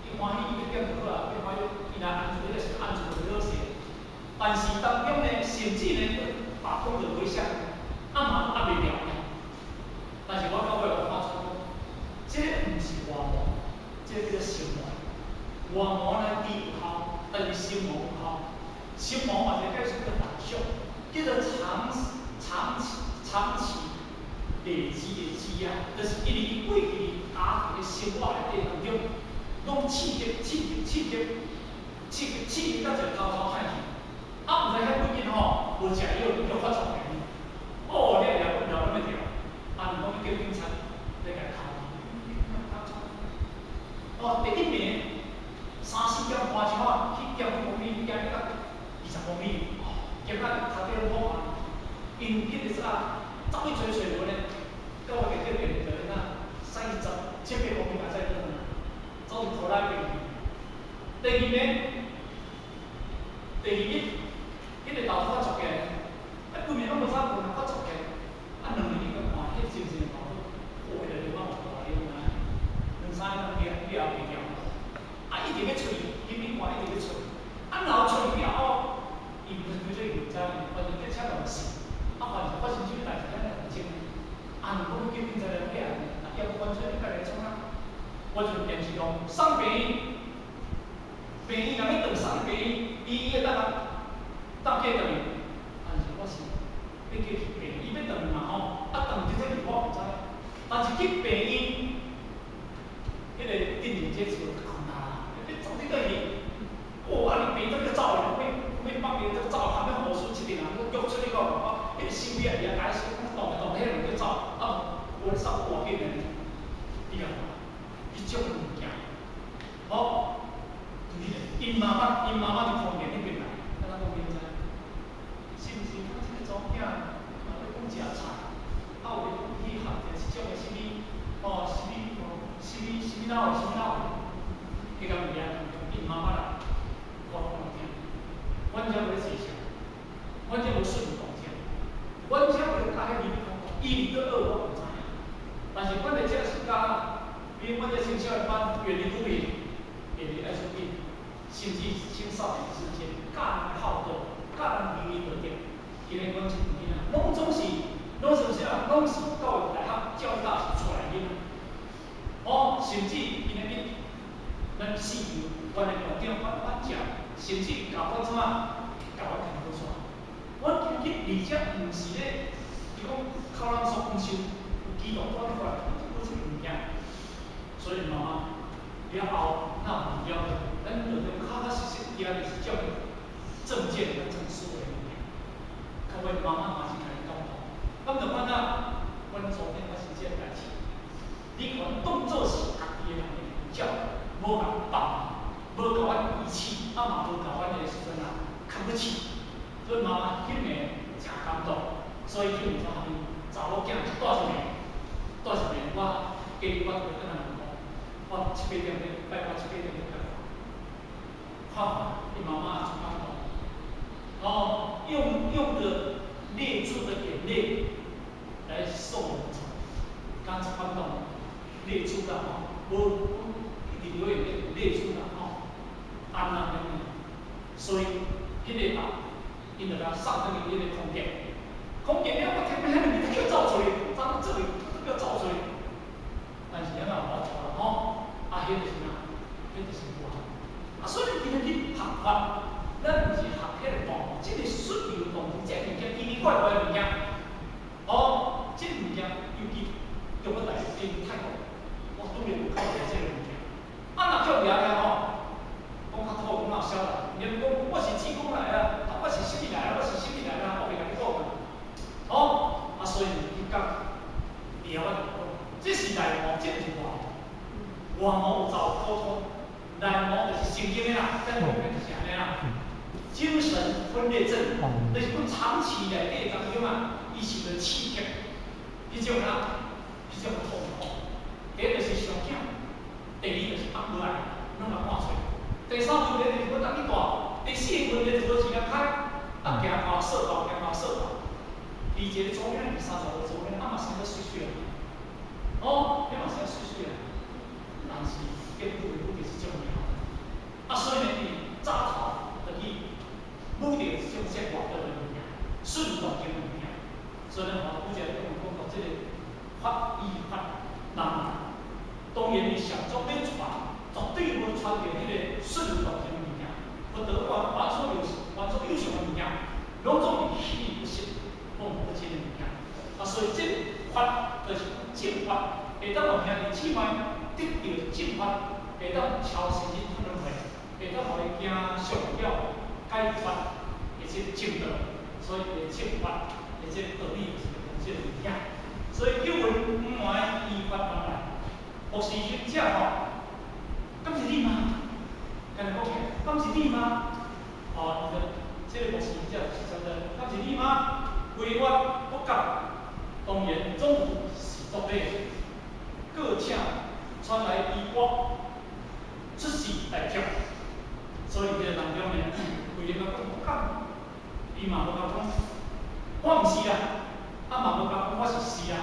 伊歡喜伊欲點就好啊，伊歡喜伊若安住彼個是安住就好勢。但是當中呢，甚至呢，罷工就危險，啊嘛壓袂牢。但是我到尾我發出講，這個毋是外魔，這個叫做心魔。外魔呢，伊有效，但是心魔無效。心魔嘛是叫做大小，叫做長長期長期累積的積壓，就是因為伊過去家庭的生活內底當中，攏刺激刺激刺激刺激刺激到一個頭頭歹去。啊，毋知遐幾日吼，無食藥就發作來。哦，你也掠掠欲牢，啊，毋講欲叫警察來共銬。哦，第一名三四點半鐘啊，去減幾公里，減到20公里，哦，減到跤底攏破啊。𪜶彼個啥，走去揣揣無呢？到我個叫電就哪，47百公里才使轉來，走佇塗拉邊去。第二名，第二日，彼個豆發作起來，啊，規暝攏無啥困啊，發作起來，啊，2日你閣看，彼個精神頭，哦，彼個流汗大流啊，兩三日了了後袂牢，啊，一直欲出去，緊緊看一直欲出去，啊，然後出去了後，伊毋是叫做認真，反正叫車亂死，啊，凡是發生啥物代誌，咱來認真。啊，若講欲叫警察來掠，啊，要不管出你家來創啊？我就電視講送病院，病院若欲轉送病院，伊會當啊搭過轉去，但是我是欲叫去病院，伊欲轉嘛吼，啊轉這個我毋知，但是去病院，彼個進行這次就困難，欲走佇倒去，哦，啊，你病院閣走去，欲欲放尿閣走，含欲護士一定啊，約出去個，啊，彼個心理也解釋，動會動，彼個人閣走，啊，無咧走偌緊的，你講，彼種物件，好，就是𪜶媽媽，𪜶媽媽佇空間彼邊來，敢若講明知，是毋是？講這個查某囝嘛咧講食菜，啊有咧講去學者這種的啥物，攏是教育大學教育大學出來的。哦，甚至今日咱四球，阮的校長，阮阮食，甚至教阮創啊，教阮聽好煞。阮今日而且毋是咧，伊講靠咱所講修，有機動我過來，我這個物件。所以媽媽了後，那有了，咱就用確確實實今日是照證件甲證書的物件。較尾媽媽嘛是共伊感動，感動按怎？阮昨天發生這個代誌，你共阮當做是家己的人的教，無共放，無共阮遺棄，啊嘛無共阮的時陣啊看不起，所以媽媽彼暝誠感動，所以彼暝怎哈查某囝帶一暝，帶一暝，我記得我就轉來問講，我七八點咧拜我七八點咧看，看看，伊媽媽就感動，哦，用的淚珠的眼淚來送我們走，敢這感動，淚珠啦吼，無一直流眼淚，淚珠啦吼，安那樣呢？所以彼個人，𪜶就共送轉去彼個空間，空間了，我聽欲遐爾物叫走出去，怎做叫走出去？但是了嘛無法度啦吼，啊，彼就是啥？彼就是我。啊，所以今日去學法，咱毋是學彼個動，這個術有動，這物件奇奇怪怪的物件，哦，這個物件尤其中國大陸跟泰國，我拄著有靠著這個物件。啊，若叫掠了吼，講較土講較痟啦，你講我是濟公來啊，啊，我是啥物來啊，我是啥物來啊，我袂共你講啊。哦，啊，所以你講，會曉我就講，這是內魔，這毋是外魔。外魔有走溝通，內魔就是神經的啦，咱講的就是按呢啦。精神分裂症，就是講長期內底當中啊，伊受著刺激，彼種啊，彼種痛苦。第一就是傷囝，第二就是放無愛，攏共趕出去。第三個問題就是無當去大，第四個問題就是無錢通開，啊，行看說道，行看說道。伊一個查某囝，30歲查某囝，啊嘛生得媠媠啊。哦，彼嘛生媠媠啊。但是結果的是重要。啊，所以呢，伊早頭就去舞著這種這外道的物件，順動的物件。所以呢，吼，拄才講講到這個法依法人，當然伊上總欲傳，絕對無傳著彼個順動的物件，不得完完所有完所有上的物件，攏總是虛不實、夢不真的物件。啊，所以這法就是正法，會當予兄弟姊妹得著正法，會當超生日輪迴，會當予伊行上了解脫的這個正道，所以會正法的這個道理就是這個物件。所以叫阮毋愛依法而來，牧師行者吼，敢是你嗎？敢若講起來，敢是你嗎？哦，伊就這個牧師行者是啥物？敢是你嗎？規我不敢，當然總有是作禮，閣請傳來醫我出示大眾。所以這個當中呢，為了講不敢，伊嘛無敢講，我毋是啦，啊嘛無敢講我是是啦。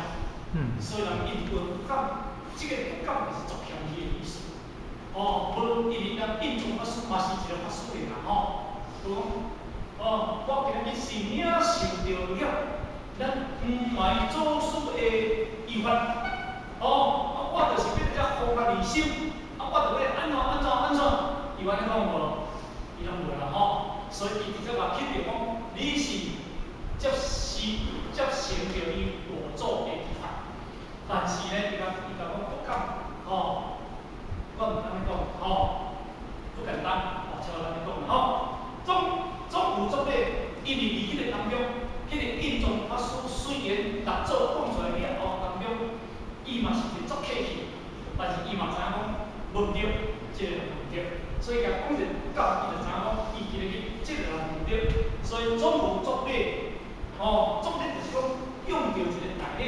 所以人一直講不敢，這個不敢就是足謙虛的意思。哦，無因為咱印宗法師嘛是一個法師的啦吼，就講，哦，我今日是領受著了咱黃梅祖師的遺法，哦，我就是欲遮放下離心，啊，我就欲按怎按怎按怎，伊按呢講無？伊攏無啦吼，所以伊直接嘛肯定講，你是接受接承著伊我祖的遺法，但是呢，伊共講不敢，吼，我毋按呢講，吼，不簡單，哦，像按呢講吼，總有作禮，因為佇彼個當中，彼個印宗法師雖然六祖講出來了後當中，伊嘛是一個足客氣，但是伊嘛知影講無毋對，這個人無毋對，所以共講一個不敢，伊就知影講伊今日去這個人毋對，所以總有作禮，吼，作禮就是講用著一個大禮，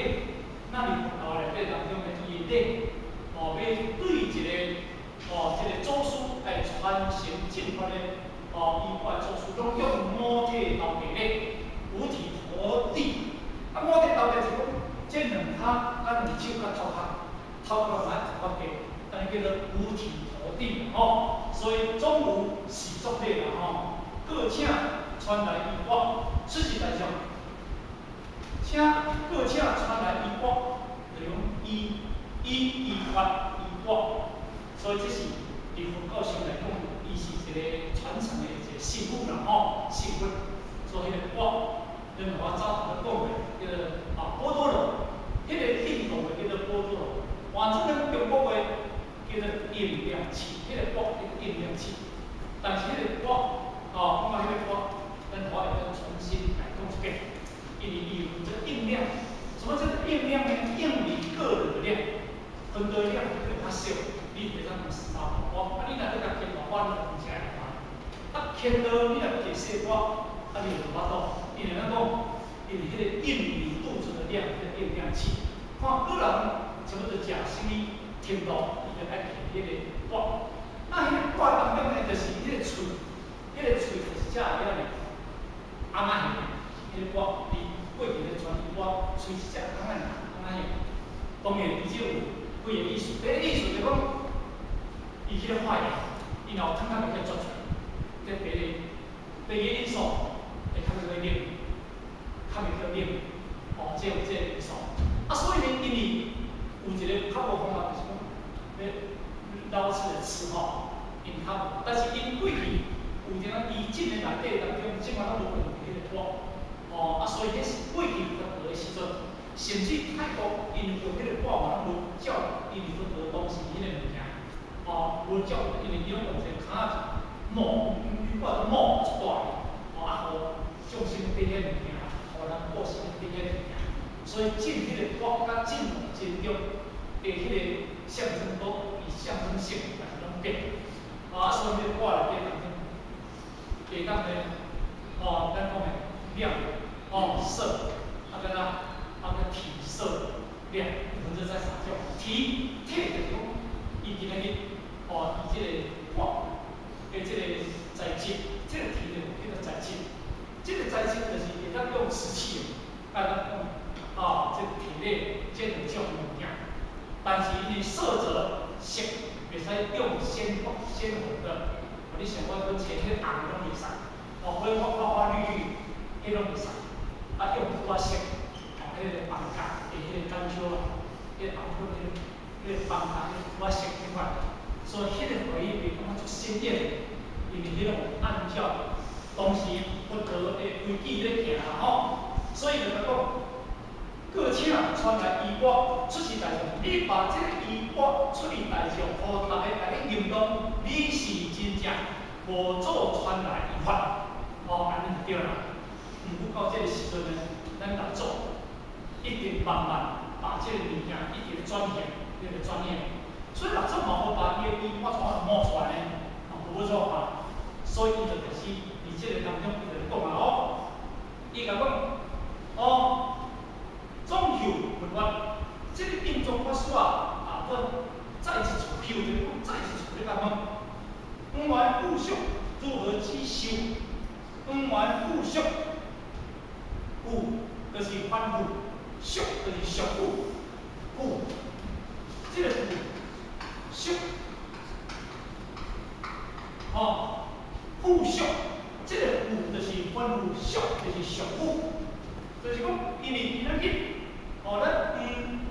咱佇佛教內底當中的伊的禮，哦，欲對一個，哦，這個祖師來傳承正法的，哦，伊掛祖師攏用五體投地禮，五體投地。啊，五體投地是講，這兩跤佮兩手佮頭殼，頭殼嘛愛頭殼地，按呢叫做五體投地吼。所以總有是作禮啦吼。閣請傳來醫我，出示大眾，請閣請傳來伊依法依我，所以這是佇佛教上來講，伊是一個傳承的一個師傅啦吼，師傅。所以彼個缽，咱我早頭講的叫做啊缽多羅，彼個印度的叫做缽多羅，換做咱中國話叫做應量器，彼個缽叫做應量器。但是彼個缽，哦，講到彼個缽，咱我會當重新來講一遍，因為伊有這應量，什麼叫做應量呢？應你個人的量，分多量就較少，你會當用四大缽，啊，你若閣共牽大缽，你就唔是愛大。啊，牽多你若閣細缽，啊，你就無法度。因為按怎講？因為彼個應你肚子的量，彼個應量器，看個人差不多食啥物程度，伊就愛牽彼個缽。那彼個缽當中呢，就是彼個喙，彼個喙就是遮爾仔尪仔形的，彼個缽，佇過去咧傳伊缽，喙是只尪仔形，尪仔形。當然，伊這有幾個意思，第一個意思就講，伊去咧化驗，伊若有通較袂去絕出來。這第一個，第二個因素會較袂去冷，較袂去冷，哦，這有這個因素。啊，所以呢，因為有一個較無方法，就是講，要老出來吃吼，𪜶較無，但是𪜶過去有陣仔遺跡的內底當中，這擺攏無用彼個缽，哦，啊，所以彼是過去佛陀的時陣，甚至泰國𪜶用彼個缽嘛攏無照𪜶佛陀當時彼個物件，哦，無照，因為伊攏用一個坩仔木，掛木足大个，哦，啊，予眾生佇遐物件，予人過身佇遐物件，所以進彼個缽佮進真中的彼個象徵都伊象徵性，但是攏變，啊，所以彼個缽內底當中，會當呢，哦，咱講的量，哦，色，啊閣哪，啊閣體色量，分做這三種。體體就是講，伊今仔日，哦，伊這個缽的這個材質，這個體就叫做材質，這個材質就是會當用瓷器的，啊，咱講，啊，這個鐵類這兩種物件。但是因為色澤色袂使用鮮鮮紅的，哦，你想我講穿彼紅的攏袂使，哦，花花花綠綠，彼攏袂使，啊，用土仔色，哦，彼個紅甲的彼個甘蕉啊，彼個紅粉彼個彼個放甲彼個土仔色彼款，所以彼個回憶會感覺足鮮豔的，因為彼種按照當時佛陀的規矩咧行啦吼，所以就共講。閣請傳來衣缽出示大眾，你把這個衣缽出示大眾，予逐家來去認同，你是真正無做傳來依法，哦，按呢就對啦。毋過到這個時陣呢，咱六祖一定慢慢把這個物件一直轉型，一直轉型。所以六祖嘛無把伊的衣缽創啊摸出來呢，嘛無做法，所以伊就開始佇這個當中，伊就講啊哦，伊共講，哦。總求佛法，這個印宗法師啊，啊，閣再一次求，就是講再一次咧共問，遠緣附屬如何去修？遠緣附屬，附就是凡夫，屬就是屬夫，附，這個附屬，哦，附屬，這個附就是凡夫，屬就是屬夫。就是講，因為今仔日，哦，咱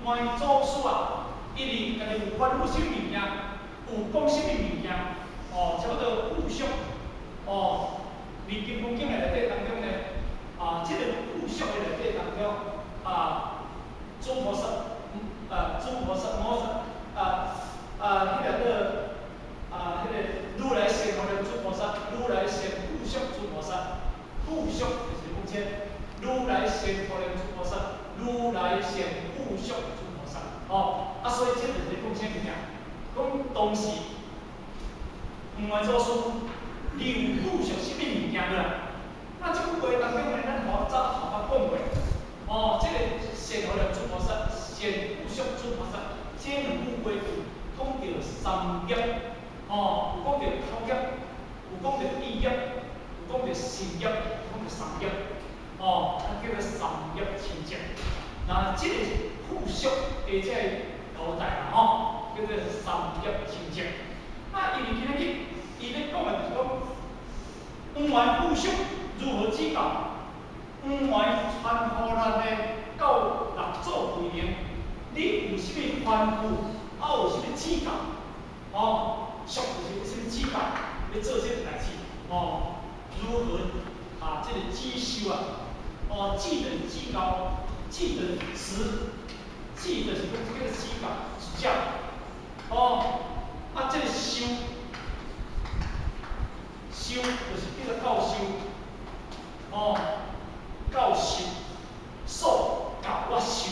黃元祖師啊，因為家己有凡夫啥物物件，有講啥物物件，哦，差不多附屬，哦，佇金剛經的內底當中呢，啊，這個附屬的內底當中，啊，諸菩薩，啊，諸菩薩摩薩，啊，啊，彼個叫，啊，彼個如來善護念諸菩薩，如來善附屬諸菩薩，附屬就是講這。如來善護念諸菩薩，如來善附屬諸菩薩，哦，啊，所以這就是講啥物件？講當時黃元祖師，你有附屬啥物物件無啦？那這句話當中呢，咱頭早頭拄講過，哦，這個善護念諸菩薩，善附屬諸菩薩，這兩句話有講著三業，哦，有講著口業，有講著意業，有講著心業，講著三業。哦，咱叫做三業清淨。那這個附屬的這個交代啦，吼，叫做三業清淨。那因為今仔日伊咧講的就是講，遠緣附屬如何指教？遠緣傳予咱的到六祖慧能，你有啥物吩咐，啊有啥物指教？哦，屬就是有啥物指教，欲做這個代誌，哦，如何啊？這個指授啊，哦，指就是指教，指就是指，指就是講這個指教指教，哦，啊，這個授，授就是叫做教授，哦，教授，授教我授，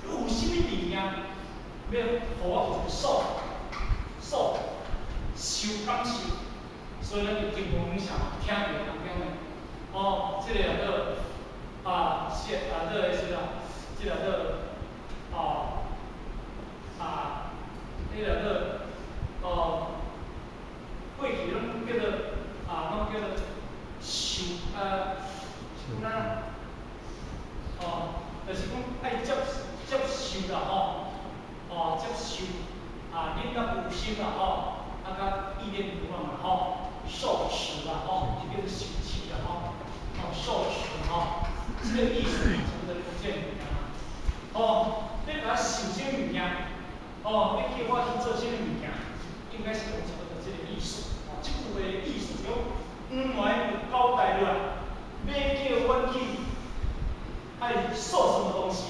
你有啥物物件，欲予我有一個授，授，受感受，所以咱佇金剛上聽著當中的，哦，這個叫做啊，是啊，這個是啦，這個叫做哦，啊，彼個叫做哦，過去攏叫做啊，攏叫做受啊，那，哦，就是講愛接受啦吼，哦，接受啊，恁較有心啦吼，啊，較意念不忘啦吼，受持啦吼，這叫做受持啦吼，哦，受持吼，這個意思差不多這個物件嘛。哦，你共我受這個物件，哦，你叫我去做這個物件，應該是講差不多這個意思。哦，這句話的意思就講，原來有交代落來，欲叫阮去愛受什麼東西，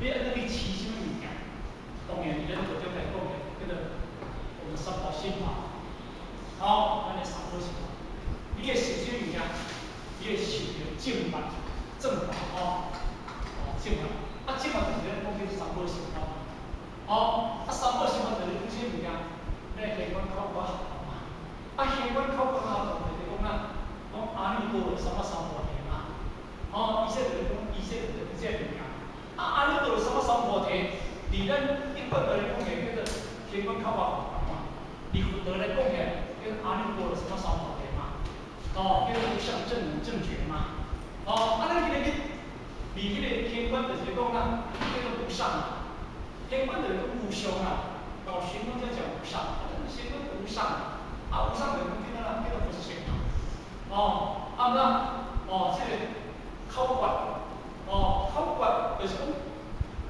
欲按怎去持什麼物件，當然，佇咱道中來講的，叫做我們三寶心法。好，咱的三寶心法，你會受什麼物件？你會受著正法、正法吼，哦，正法。啊，正法就是咱講的三寶心法嘛。哦，啊，三寶心法就是講什麼物件？咱現觀口訣合同嘛。啊，現觀口訣合同就是講啊，講阿耨多羅三藐三菩提嘛。哦，伊說就是講，伊說就是這個物件。啊，阿耨多羅三藐三菩提，佇咱一般來講的叫做現觀口訣合同嘛。佇佛陀來講的，叫做阿耨多羅三藐三菩提嘛。哦，叫做無上正等正覺嘛。哦，啊，咱今日去，佇彼個天觀就是講啊，叫做無上嘛。天觀就是講無上啊。哦，玄宗在講無上，啊，玄宗無上，啊，無上就是講叫做啥？叫做佛性嘛。哦，啊那，哦，這個口訣，哦，口訣就是講，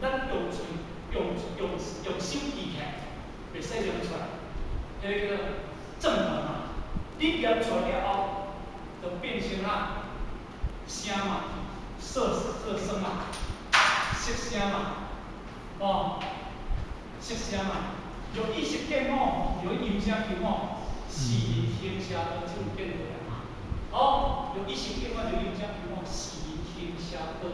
咱用嘴用心記起來，袂使念出來，彼個叫做正等嘛。你念出來了後，就變成啊聲嘛，色色聲嘛，色聲嘛，哦，色聲嘛，有意識見哦，有音聲求哦，是行邪道就有見如來嘛。哦，有意識見我就音聲求哦，是行邪道，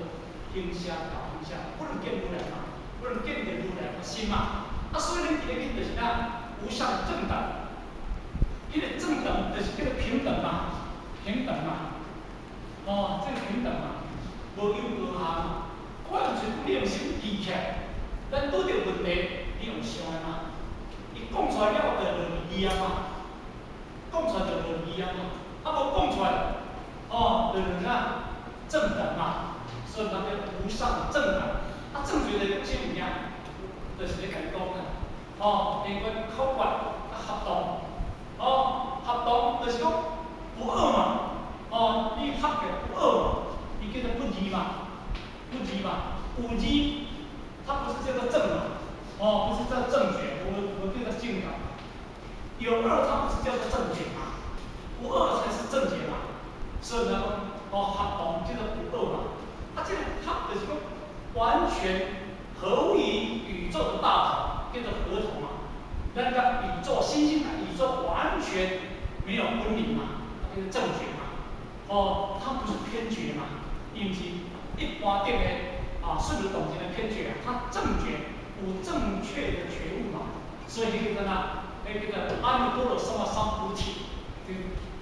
行邪道，行邪，不能見如來嘛，不能見著如來佛心嘛。啊，所以恁今日去就是啥，無上正等，彼個正等就是叫做平等嘛，平等嘛。哦，這個平等嘛，無有高下嘛。我用嘴你用心記起來，咱拄著問題，你用想的嘛。伊講出來了後就落去啊嘛，講出來就落去啊嘛。啊無講出來，哦，就是啥正等嘛，所以咱叫無上正等。啊，正覺就是講啥物件？就是咧共你講啊，哦，連貫口訣啊合同，哦，合同就是講不二嘛，哦，你合起來不二嘛，伊叫做不二嘛，不二嘛，有二，它不是叫做正嘛，哦，不是叫正覺，我叫做正覺。有二，它不是叫做正覺嘛，不二才是正覺嘛。所以呢，哦，合同叫做不二嘛。啊，這個合就是講完全合於宇宙的大同，叫做合同嘛。咱佮宇宙星星宇宙完全沒有分離嘛，叫做正覺嘛。哦，它不是偏覺嘛，伊毋是一般頂的啊，順著動靜的偏覺啊，它正覺有正確的覺悟嘛。所以彼叫做啥？彼叫做阿耨多羅三藐三菩提，就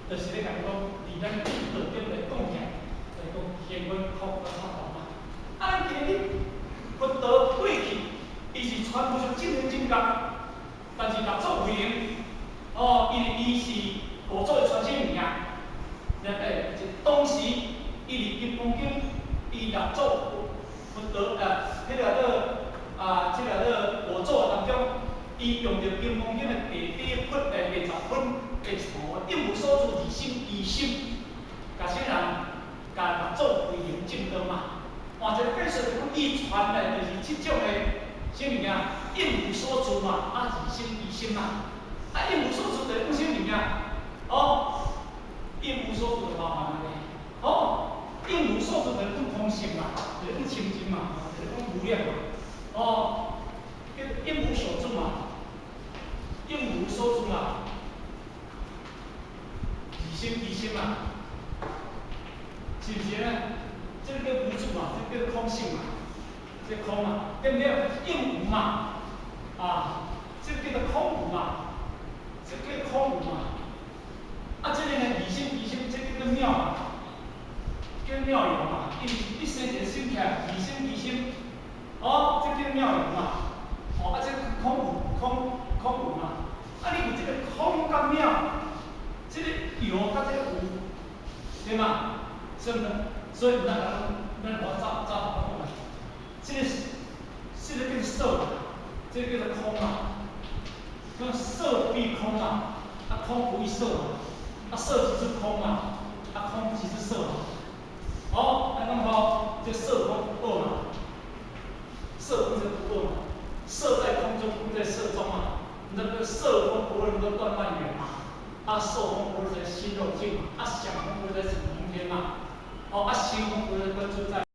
就是咧共你講，佇咱道頂來講起來，來講現觀口訣合同嘛。啊，咱今日佛陀過去，伊是傳無上正等正覺，但是六祖慧能，哦，因為伊是五祖的傳承物件，來欸，當時伊佇金剛經，伊六祖佛陀啊，彼個做啊，這個做五祖當中，伊用著金剛經的第八分、第10分的哦，應無所住而生其心，共啥人？共六祖慧能證道嘛。換一個解說，就講伊傳來就是這種的啥物件？應無所住嘛，啊，二心二心嘛，啊，應無所住就是講啥物件？哦，應無所住就麻煩啦咧。哦，應無所住就是講空性嘛，就是講清淨嘛，就是講無量嘛。哦，叫應無所住嘛，應無所住嘛，二心二心嘛，是毋是呢？這個叫無住嘛，這個叫空性嘛，這個空嘛，對毋對？應無嘛，啊，這個叫做空無嘛，這個叫空無嘛。啊，這個呢，二心二心，這個叫做妙嘛，叫妙有嘛。因為你生一個心起來，二心二心，哦，這叫妙有嘛。哦，啊，這個空無空空無嘛。啊，你有這個空佮妙，這個有佮這個無，對嗎？是毋是？所以咱咱我照照講嘛，這個是這個叫色，這個叫做空嘛。講色非空嘛，啊空不異色嘛，啊色即是空嘛，啊空即是色嘛。哦，按呢講吼，這色空不二嘛，色空就不二嘛，色在空中，空在色中嘛。那個色空不二，能夠斷萬緣嘛。啊，受空不二在心肉淨嘛，啊，想空不二在成空天嘛。哦，啊，行空不二觀自在。